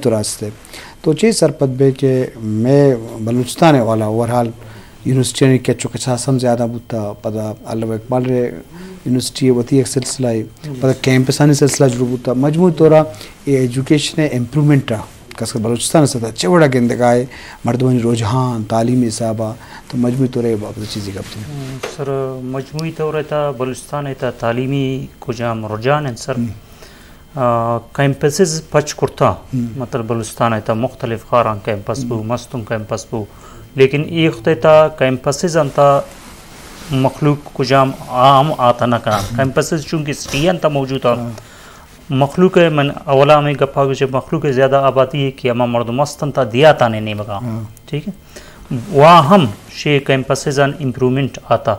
تو راست ئے۔ تو چے سرپد بئے کہ مئے بلوچستان ءِ حوالہ اوور آل یونیورسٹیانی کچ ءُ کساس ہم زیادہ بوتا، پدا علامہ اقبال ءِ یونیورسٹی ءِ وتی یک سلسلہ ئے، پدا کیمپسانی سلسلہ شروع بوتا۔ مجموعی طور ءَ اے ایجوکیشن ءِ امپروومنٹ ءَ خاص کر بلوچستان ءِ سطح ءَ چے وڑ ءَ گندگ ءَ ئے، مردمانی رجحان، تعلیمی حساب ءَ، تو مجموعی طور ءَ اے بابت ءَ چیزے گپ جن ئے؟ سر، مجموعی طور ءَ تا بلوچستان ءِ تا تعلیمی کجام رجحان انت سر؟ آ، کیمپسز پچ کرتا، مطلب بلوچستان ءِ تا مختلف خاران کیمپس بو، مستونگ کیمپس بو، لیکن اے وخت ءِ تا کیمپسز انت تا مخلوق کجام عام آتا نہ کنان۔ کیمپسز چونکہ سٹی انت تا موجود انت۔ مخلوق ءِ من اولا ہمے گپا گوشے، مخلوق ءِ زیادہ آبادی ئے کہ ہما مردم است انت تا دیہاتانی نیمگا۔ ٹھیک ہے؟ وا ہم شے کیمپسز ان امپروومنٹ آتا۔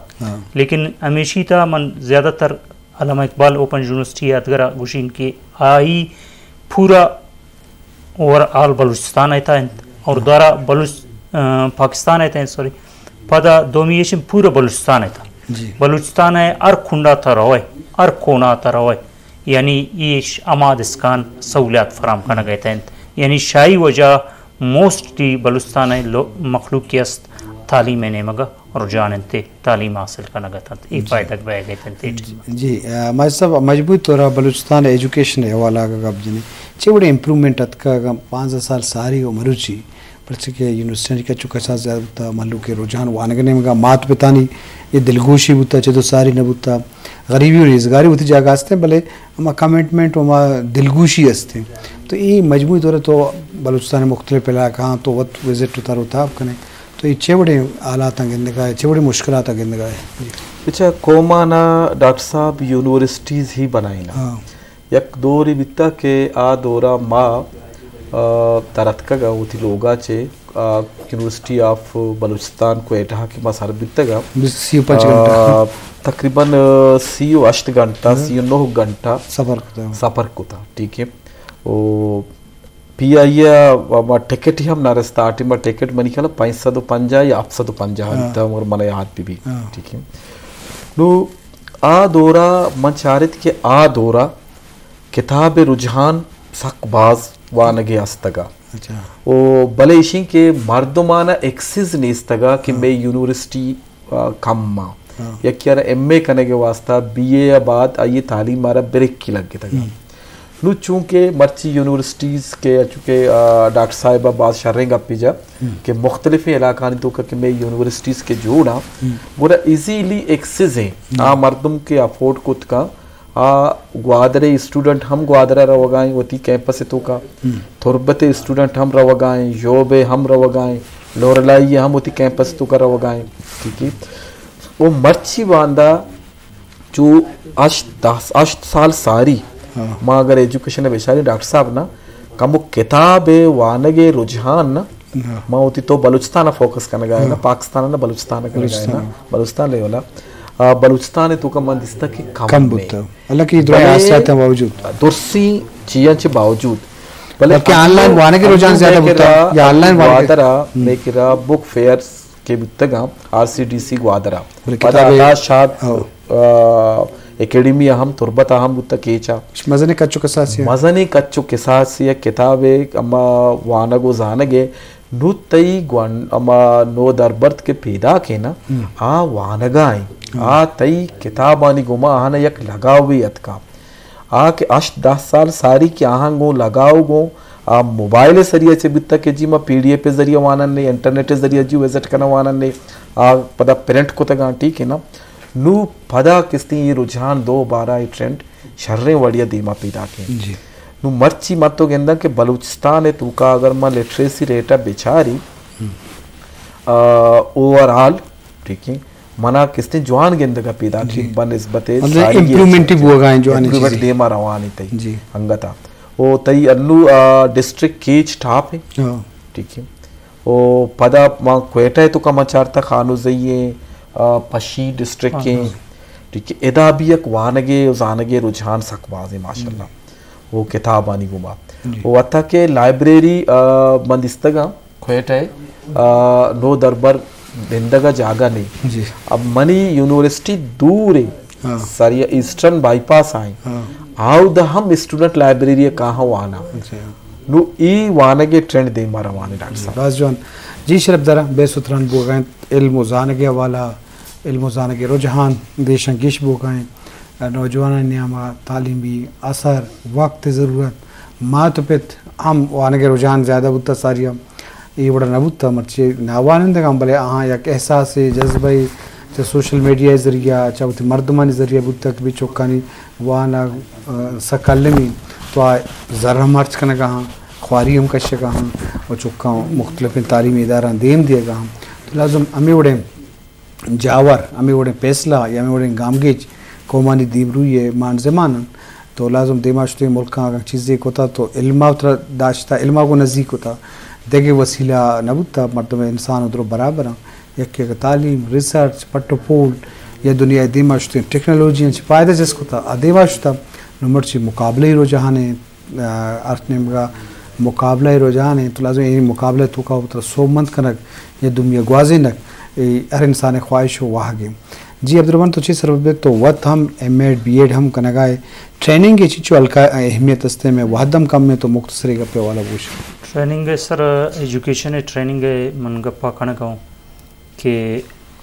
لیکن ہمیشی تا من زیادہ تر علامہ اقبال اوپن یونیورسٹی ءِ اتکرا گوشین کہ آئی پورا اوور آل بلوچستان ءِ تا انت اور دارا بلوچ-، آ، پاکستان ءِ تا انت، سوری۔ پدا دومی ایش پورا بلوچستان ءِ تا۔ بلوچستان ءِ ہر کنڈا تا روئے، ہر کونا تا روئے، یعنی ایش ہما دسکان سہولیات فراہم کنگ ءِ تا انت۔ یعنی شاہی وجہ موسٹلی بلوچستان ءِ لو-، مخلوق کہ است تعلیم ءِ نیمگا رجحان انت، تعلیم حاصل کنگ ءَ انت، اے فائدگ بئیگ ءَ انت۔ جی، آ، ماجد صاحب، مجموعی طور ءَ بلوچستان ءِ ایجوکیشن ءِ حوالہ ءَ گپ جنیں، چے وڑیں امپروومنٹ اتکگ اگاں پانزدہ سال ساری ءُ مروچی، پرچہ کہ یونیورسٹیانی کچ ءُ کساس زیادہ بوتا، مھلوک ءِ رجحان وانگ ءِ نیمگا، مات پتانی اے دلگوشی بوتا، چدو ساری نہ بوتا، غریبی ءُ نیزگاری وتی جاگہ است انت، بلے ہما کمٹمنٹ ءُ ہما دلگوشی است انت۔ تو اے مجموعی طور ءَ تو بلوچستان ءِ مختلف علاقہاں تو وت وزٹ ءُ تر ءُ تاب کنے۔ تو اے چے وڑیں حالاتاں گندگا ئے، چے وڑیں مشکلاتاں گندگا ئے؟ بچا قومانا ڈاکٹر صاحب یونیورسٹیز ہی بنائینا۔ یک دورے بیتا کہ آ دورا ما، آ، دراتکگا وتی لوگا چے، آ، یونیورسٹی آف بلوچستان کوئٹہ کہ ما سر بیتگا۔ سی ءُ پنچ گھنٹہ۔ آ، تقریباً، آ، سی ءُ ہشت گھنٹہ، سی ءُ نہ گھنٹہ سفر کتا۔ سفر کتا، ٹھیک ہے۔ او پی آئی اے ما ٹکٹ ہم نہ رستا، آ ٹائم ٹکٹ منی خیال پنچ سد ءُ پنجاہ یا ہفت سد ءُ پنجاہ بیتا، مگر من یاد بہ بی۔ ٹھیک ہے۔ نو آ دورا من چارت کہ آ دورا کتاب ءِ رجحان سک باز وانگ ءِ استگا۔ او بلے ایشیں کہ مردمانا ایکسس نیستگا کہ مئے یونیورسٹی، آ، کم آں۔ یکے ءَ را ایم اے کنگ ءِ واسطہ بی اے ءَ بعد آئی ءِ تعلیم ءَ را بریک لگتگ۔ نوں چونکہ مرچی یونیورسٹیز کہ چونکہ، آ، ڈاکٹر صاحب ءَ باز شریں گپے جا کہ مختلفیں علاقہانی توکا کہ مئے یونیورسٹیز کہ جوڑ آں، گڑا ایزیلی ایکسس ایں۔ آ مردم کہ افورڈ کت کن، آ گوادر ءِ اسٹوڈنٹ ہم گوادر ءَ روگا ایں وتی کیمپس ءِ توکا، تربت ءِ اسٹوڈنٹ ہم روگا ایں، یوب ءِ ہم روگا ایں، لوریلائی ءِ ہم وتی کیمپس ءِ توکا روگا ایں۔ ٹھیک ہے۔ او مرچی باندا چو ہشت، دہ، ہشت سال ساری ما اگر ایجوکیشن ءَ بچاریں ڈاکٹر صاحب نا، کمو کتاب ءِ وانگ ءِ رجحان نا، ما وتی تو بلوچستان ءَ فوکس کنگا ایں نا، پاکستان ءَ نا، بلوچستان ءَ کنگا ایں نا، بلوچستان لیول ءَ، آ، بلوچستان ءِ توکا من دیستا کہ کم کم بوتا۔ حالانکہ اے درائیں بلے آسراتاں باوجود۔ درسیں چیاں چہ باوجود۔ بلے بلکہ آن لائن وانگ ءِ رجحان زیادہ بوتا یا آن لائن وانگ ءِ؟ گوادر ءَ مئے کرا بک فیئرز کہ بوتگاں، R C D C Gwadar ءَ۔ بلے پدا کتابے، اللہ شاد، آ، اکیڈمی ءَ ہم، تربت ءَ ہم بوتگ کیچ ءَ۔ مزنیں کچ ءُ کساسے ءَ۔ مزنیں کچ ءُ کساسے ءَ کتابے، اما وانگ ءُ زانگ ءِ نوں تئی گون-، اما نودربر کہ پیداک ایں نا، آ وانگا ایں۔ آ تئی کتابانی گوما آہانا یک لگاوے اتکا۔ آ کہ ہشت دہ سال ساری کہ آہاں گوں لگاؤ گوں، آ موبائل ءِ ذریعہ چہ بیتگ کہ جی ما پی ڈی ایف ءِ ذریعہ وانن نے، انٹرنیٹ ءِ ذریعہ جی وزٹ کنن وانن نے، آ پدا پرنٹ کتگاں، ٹھیک ہے نا۔ نوں پدا کستیں اے رجحان دوبارہ اے ٹرینڈ شریں وڑیا دیما پیداک ایں۔ نوں مرچی من تو گنداں کہ بلوچستان ءِ توکا اگر ما لٹریسی ریٹ ءَ بچاری، آ، اوور آل، ٹھیک ہے، منا کستیں جوان گندگا پیداک ایں بہ نسبت ساری امپروومنٹ بوگا ایں، جوان امپروومنٹ دیما روان ایں تئی انگتا۔ او تئی انو، آ، ڈسٹرکٹ کیچ ٹاپ ایں۔ ٹھیک ہے۔ او پدا ما کوئٹہ ءِ توکا ما چارتا خانوزئی ایں، آ، پشی ڈسٹرکٹ ایں۔ ٹھیک ہے۔ ادا بھی یک وانگے و زانگے رجحان سک باز ایں ماشاءاللہ۔ او کتابانی گوما۔ او حتی کہ لائبریری، آ، من دیستگاں کوئٹہ ءِ، آ، نودربر نندگ ءَ جاگہ نے۔ اب منی یونیورسٹی دور ایں، ساری ایسٹرن بائی پاس ءَ ایں۔ آودا ہم اسٹوڈنٹ لائبریری ءَ کاہاں وانا۔ نوں اے وانگ ءِ ٹرینڈ دیما روان اِنت ڈاکٹر صاحب۔ باز جوان۔ جی شرپ دار، بحث ءُ تران بوگ ءَ اِنت، علم ءُ زانگ ءِ حوالہ، علم ءُ زانگ ءِ رجحان دیشاں گیش بوگ ءَ اِنت۔ نوجوانانی نیام ءَ تعلیمی اثر، وقت ءِ ضرورت، مات ءُ پت ہم وانگ ءِ رجحان زیادہ بوتہ ساری ءَ۔ اے وڑا نہ بوتہ، مرچی ناوانندگاں، بلے آہاں یک احساسے، جذبہ ئے چہ سوشل میڈیا ءِ ذریعہ، چہ وتی مردمانی ذریعہ بوتہ کہ بی چکانی وانگ، آ، سک المی، تو آ زر ہم ہرچ کنگا ہاں، خواری ہم کشگا ہاں، و چکاں مختلفیں تعلیمی اداراں دیم دیگا ہاں۔ تو لازم ہمے وڑیں جاور، ہمے وڑیں پیسلہ یا ہمے وڑیں گامگیج قومانی دیمروئی ءِ مانزمان انت۔ تو لازم دیما شتیں ملکاں اگاں چیزے کتا تو علما وترا داشتا، علما گوں نزیک کتا، دگہ وسیلہ نہ بوتا، مردم انسان و درو برابر انت۔ یکے اگاں تعلیم، ریسرچ، پٹ و پول یا دنیا ءِ دیما شتیں ٹیکنالوجی انت چہ فائدہ جست کتا، آ دیما شتا، نوں مرچی مقابلہ ءِ رجحان انت۔ آ، ہر نیمگا مقابلہ ءِ رجحان انت، تو لازم اے مقابلہ ءِ توکا وترا سوبمند کنگ یا دومی ءَ گوازینگ، اے ہر انسان ءِ خواہش و واہگ انت۔ جی عبدالرحمن، تو چے سرپد بئے؟ تو وت ہم ایم ایڈ، بی ایڈ ہم کنگا ئے، ٹریننگ ءِ چنچو ہلکا اہمیت است؟ مئے وہد ہم کم انت، تو مختصر اے گپ ءِ حوالہ بوش۔ ٹریننگ ءِ سر، ایجوکیشن ءِ ٹریننگ ءِ من گپا کنگا اوں۔ کہ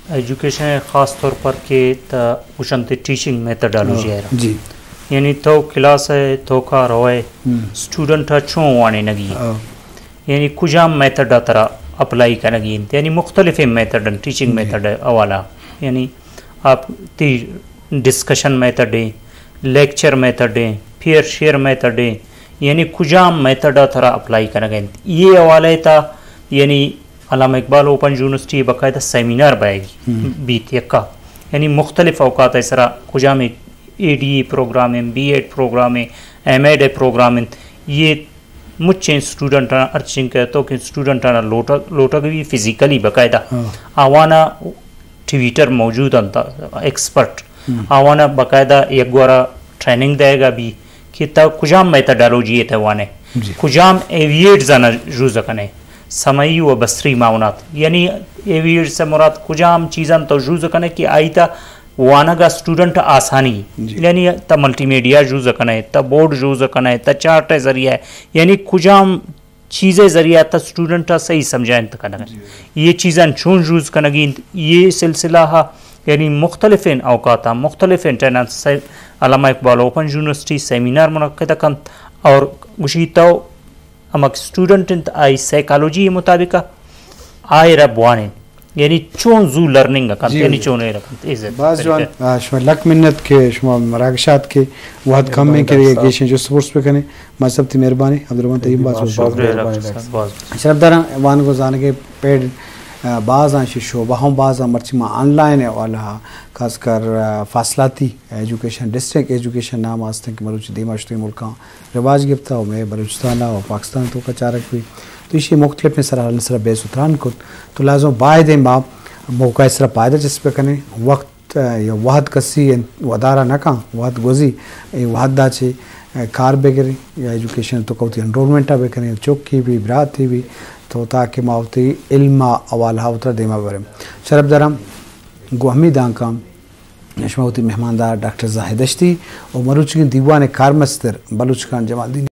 ایجوکیشن ءِ خاص طور پر کہ تا گوشنت ٹیچنگ میتھڈالوجی ءَ را۔ جی۔ یعنی تو کلاس ءِ توکا روئے، ہم۔ اسٹوڈنٹ ءَ چون وانینگی؟ ہاں۔ یعنی کجام میتھڈ ءَ ترا اپلائی کنگی انت؟ یعنی مختلفیں میتھڈ انت ٹیچنگ جی۔ میتھڈ ءِ حوالہ۔ یعنی آپ تی ڈسکشن میتھڈ ایں، لیکچر میتھڈ ایں، پیئر شیئر میتھڈ ایں، یعنی کجام میتھڈ ءَ ترا اپلائی کنگ انت؟ اے حوالہ ءِ تا یعنی علامہ اقبال اوپن یونیورسٹی ءَ باقاعدہ سیمینار بئیگی ہم۔ بیت یکا، یعنی مختلف اوقات ءِ سرا کجام اے ڈی اے پروگرام انت، بی ایڈ پروگرام انت، ایم ایڈ ءِ پروگرام انت، اے مچیں اسٹوڈنٹاں، ہرچنکہ تو کہ اسٹوڈنٹاں لوٹگ، لوٹگ بی فزیکلی باقاعدہ ہاں۔ آوانا ٹیوٹر موجود انت، ایکسپرٹ۔ ہم۔ آوانا باقاعدہ یک گورا ٹریننگ دئیگا بی کہ تا کجام میتھڈالوجی ءَ تہ وانے، جی۔ کجام ایویڈز آنا یوز کنے، سمعی و بصری معاونات، یعنی ایویڈز سے مراد کجام چیزاں تو یوز کنے کہ آئی تا وانگا اسٹوڈنٹ آسانی، جی۔ یعنی تا ملٹی میڈیا یوز کنے، تا بورڈ یوز کنے، تا چارٹ ءِ ذریعہ، یعنی کجام چیز ءِ ذریعہ تا اسٹوڈنٹ ءَ صحیح سمجھائینت کنگ۔ جی۔ اے چیزاں چون یوز کنگی انت، اے سلسلہ ءَ یعنی مختلفیں اوقات ءَ مختلفیں ٹائم ءَ سے-، علامہ اقبال اوپن یونیورسٹی سیمینار منعقد کنت اور گوشی تو ہمک اسٹوڈنٹ انت آئی سائیکالوجی ءِ مطابق آئرا بوانین۔ یعنی چون زو لرننگ کنت، جی، یعنی جی۔ چون ایر کنت، اے زر-، باز طریقہ۔ جوان، آ، شما لک منت کہ شما مراگشات کہ وقت کم مہربانی انت کہ ڈاکٹر صاحب۔ گیشیں جست پرس بکنیں۔ ما سب تی مہربانی، عبدالرحمن تئی ہم باز باز شکریہ مہربانی ڈاکٹر صاحب، ڈاکٹر۔ باز۔ شرف داراں وانگ و زانگ ءِ پیڈ، آ، باز آں، شی شعبہ ہم باز آں، مرچی ما آن لائن ءِ حوالہ ءَ، خاص کر، آ، فاصلاتی ایجوکیشن، ڈسٹنٹ ایجوکیشن نام آستیں کہ مروچی دیما شتیں ملکاں رواج گپتا و مئے بلوچستان ءَ و پاکستان ءِ توکا چارگ بی۔ تو ایشی مختلفیں سرحالانی سرا بحث و تران کت۔ تو لازم باید ایں ما موقع ءِ سرا پائدہ چست بکنیں۔ وقت، آ، یا وہد کسی انت ودارا نہ کن، وہد گوزی، اے وہد ءَ چہ، آ، کار بگریں یا ایجوکیشن ءِ توکا وتی انرولمنٹ ءَ بکنیں، چکی بی، براتی بی، تو تاکہ ما وتی علم ءِ حوالہ ءَ وترا دیما بریں۔ شرف داراں گوں ہمے دانکاں شما وتی مہماندار ڈاکٹر زاہد دشتی و مروچیگیں دیوان ءِ کارمستر بلوچ خان جمالدینی